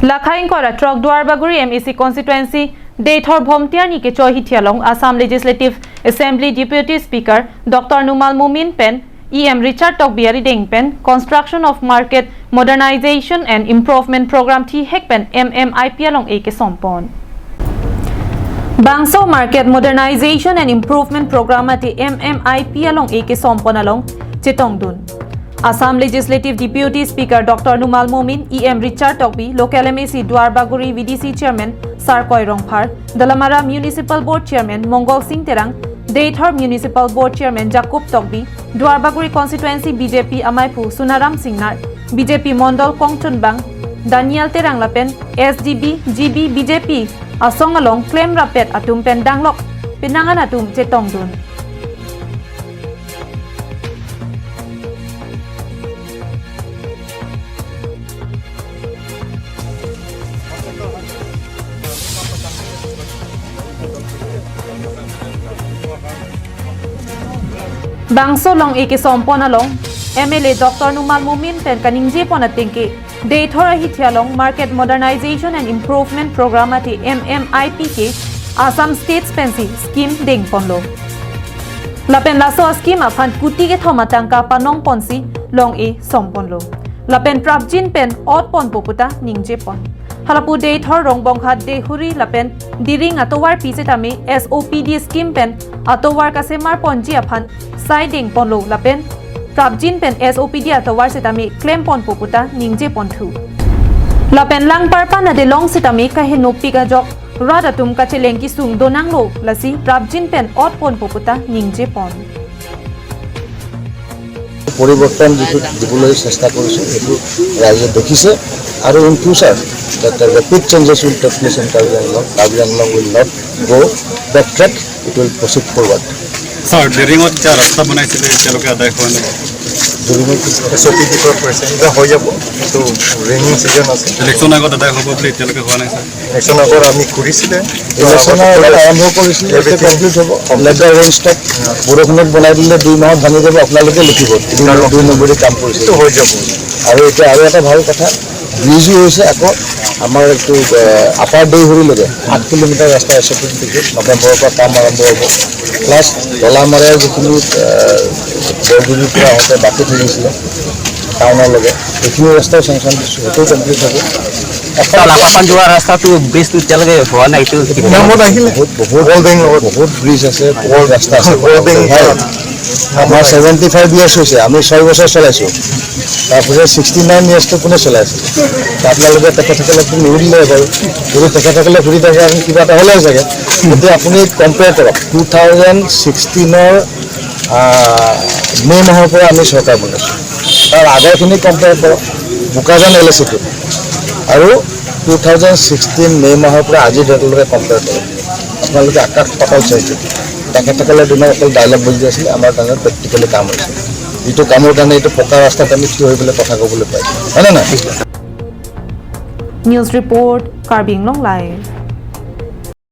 Lakhaing kora truck Duarbaguri MEC constituency Deithor Bhomtiar ni ke choi hithialong Assam Legislative Assembly Deputy Speaker Dr. Numal Mumin pen EM Richard Tokbiari Deng pen Construction of Market Modernization and Improvement Program thi hek pen MMIP along AK sompon. Bangso Market Modernization and Improvement Program ati MMIP along AK sompon along Chitongdun. Assam Legislative Deputy Speaker Dr. Numal Momin, EM Richard Tokbi, Local MAC Duarbaguri VDC Chairman Sarkoi Rongphar, Dalamara Municipal Board Chairman Mongol Singh Terang, Deithor Municipal Board Chairman Jakub Tokbi, Duarbaguri Constituency BJP Amaipu Sunaram Singnar, BJP Mondol Kongchunbang, Daniel Terang Lapen, SDB, GB, BJP, Asong along Claim Rapet Atum Pen Danglok, Pinangan Atum Chetongdun. Bangso long eke sompon along MLA Dr. Numal Mumin pen kaningje pon atingke Deithor hithialong Market Modernization and Improvement Program ati MMIP ke Assam State Spensi Scheme ding ponlo. Lapen laso scheme afan kuti ke thoma tangka panong ponsi long e somponlo. Lapen prabjin pen ot pon poputa ningje pon. Halapu Deithor Rongbonghat Dehuri lapen Diring atowar piche tami SOPD scheme pen atowar kasemar ponji afan siding ponlo lapen prabjin pen SOPD atowar setami claim pon poputa ningje ponthu. Lapen lang parpan ade long setami kahe nopi ga jok radatum kachelengki sung donanglo lasi prabjin pen ot pon poputa ningje pon. পৰিৱৰ্তন যিটো দিবলৈ চেষ্টা কৰিছোঁ সেইটো ৰাইজে দেখিছে আৰু in future that the rapid changes will take place in Karbi Anglong. Karbi Anglong will not go back track, it will proceed forward. Sir, ডেৰিঙত এতিয়া ৰাস্তা বনাইছিলে এতিয়ালৈকে আদায় হোৱা নাই। এছ অ' পি ডি পৰা কৰিছে, এতিয়া হৈ যাব। এইটো ৰেইনিং ছিজন আছে। ইলেকশ্যন আগত আদায় হ'ব বুলি এতিয়ালৈকে হোৱা নাই ছাৰ। ইলেকশ্যন আগত আমি কৰিছিলে। ইলেকশ্যনৰ আগত আৰম্ভ কৰিছিলে, এতিয়া কমপ্লিট হ'ব। Let the rain stop. বৰষুণত বনাই দিলে 2 মাহত ভাঙি যাব, আপোনালোকে লিখিব 2 নম্বৰী কাম কৰিছে। এইটো হৈ যাব। আৰু এতিয়া আৰু এটা ভাল কথা, ব্ৰিজো হৈছে আকৌ আমাৰ এইটো আপাৰ দেইহুৰিলৈকে 8 কিলোমিটাৰ ৰাস্তা এছ অ' পি ডি নৱেম্বৰৰ পৰা কাম আৰম্ভ হ'ব। প্লাছ দলামাৰাৰ যিখিনি বৰগুৰিৰ পৰা আহোঁতে বাকী থাকিছিলে টাউনলৈকে, সেইখিনি ৰাস্তাও চেংচন দিছোঁ, সেইটোও কমপ্লিট হ'ব। যোৱা ৰাস্তাটো ব্ৰিজটো এতিয়ালৈকে হোৱা নাই। এইটো বহুত বহুত ব্ৰিজ আছে, বহুত ৰাস্তা আছে। আমাৰ 75 ইয়াৰ্ছ হৈছে, আমি 6 বছৰ চলাইছোঁ। তাৰপিছত 69 ইয়াৰ্ছটো কোনে চলাইছে? আপোনালোকে তেখেতসকলকতো নুসুধিলে বাৰু, যদি তেখেতসকলে সুধি থাকে আপুনি কিবা এটা হ'লে চাগে। গতিকে আপুনি কম্পেয়াৰ কৰক, 2016ৰ মে' মাহৰ পৰা আমি চৰকাৰ বনাইছোঁ, তাৰ আগৰখিনি কম্পেয়াৰ কৰক বোকাজান এল এ চিটো আৰু 2016 মে' মাহৰ পৰা আজিৰ ডেটলৈকে কম্পেয়াৰ কৰক, আপোনালোকে আকাশ পাতাল চাইছে। তেখেতসকলে দিনত অকল ডাইলগ বুজি আছিলে, আমাৰ দিনত প্ৰেক্টিকেলি কাম হৈছে। এইটো কামৰ কাৰণে এইটো পকা ৰাস্তাত আমি থিয় হৈ পেলাই কথা ক'বলৈ পাইছোঁ, হয়নে নহয়? News report, Karbi Anglong live.